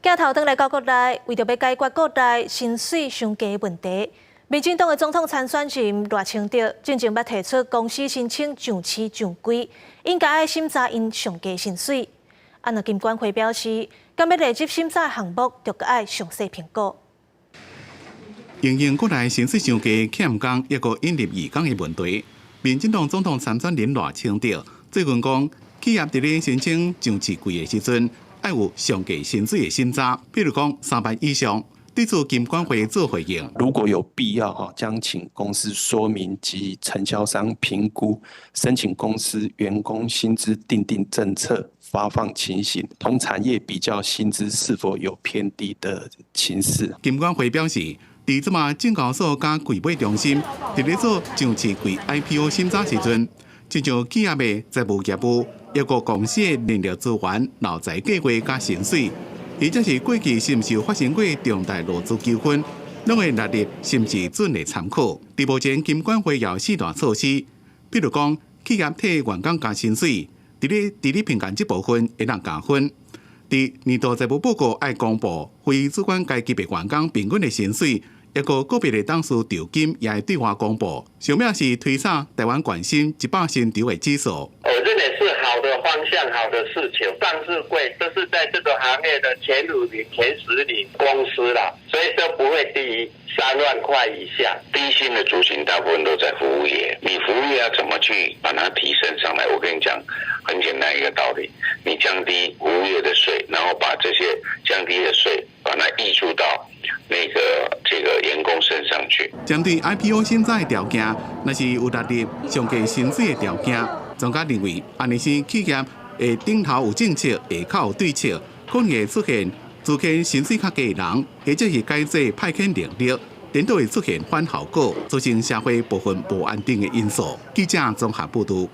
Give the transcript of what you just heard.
鏡頭轉來到國內，為著欲解決國內薪水傷低的問題，民進黨的總統參選人賴清德進前捌提出公司申請上市上櫃，應該愛審查𪜶上低薪水。啊，若金管會表示，敢欲列入審查項目，就閣愛詳細評估。因應國內薪水傷低、欠工抑閣引入移工的問題，民進黨總統參選人賴清德最近講，企業佇咧申請上市櫃的時陣，愛有上低薪水的審查，比如講3萬以上。對此金管會做回應。如果有必要，哈，將請公司說明及承銷商評估申請公司員工薪資訂定政策發放情形，同產業比較薪資是否有偏低的情勢。金管會表示，佇這馬證交所佮櫃買中心，佇咧做上市櫃 IPO 審查時陣，親像企業的財務業務，抑閣公司的人力資源、留才計劃佮薪水，或者是過去是毋是有發生過重大勞資糾紛，攏會納入審視準的參考。佇目前金管會有四大措施，比如講企業替員工加薪水，佇咧治理貧窮這部分會當加分。佇年度財務報告愛公布非主管階級的員工平均的薪水，抑閣個別的董事酬金也會對外公布。上尾是推捒台灣月薪100薪酬的指數。我認為是好的方向，好的事情。上市櫃這是在這個行業的前五名、前十名公司啦，所以都不會低於3萬塊以下。低薪的族群大部分都在服務業，你服務業要怎麼去把它提升上來？我跟你講，很簡單一個道理，你降低服務業的稅，然後把這些降低的稅，把它挹注到那個這個員工身上去。針對 IPO 審查的條件，若是有納入上低薪水的條件，專家認為，按呢是企業會頂頭有政策，下口有對策，可能會出現資遣薪水較低的人，或者是改制派遣能力，顛倒會出現反效果，造成社會部分無安定的因素。記者綜合報導。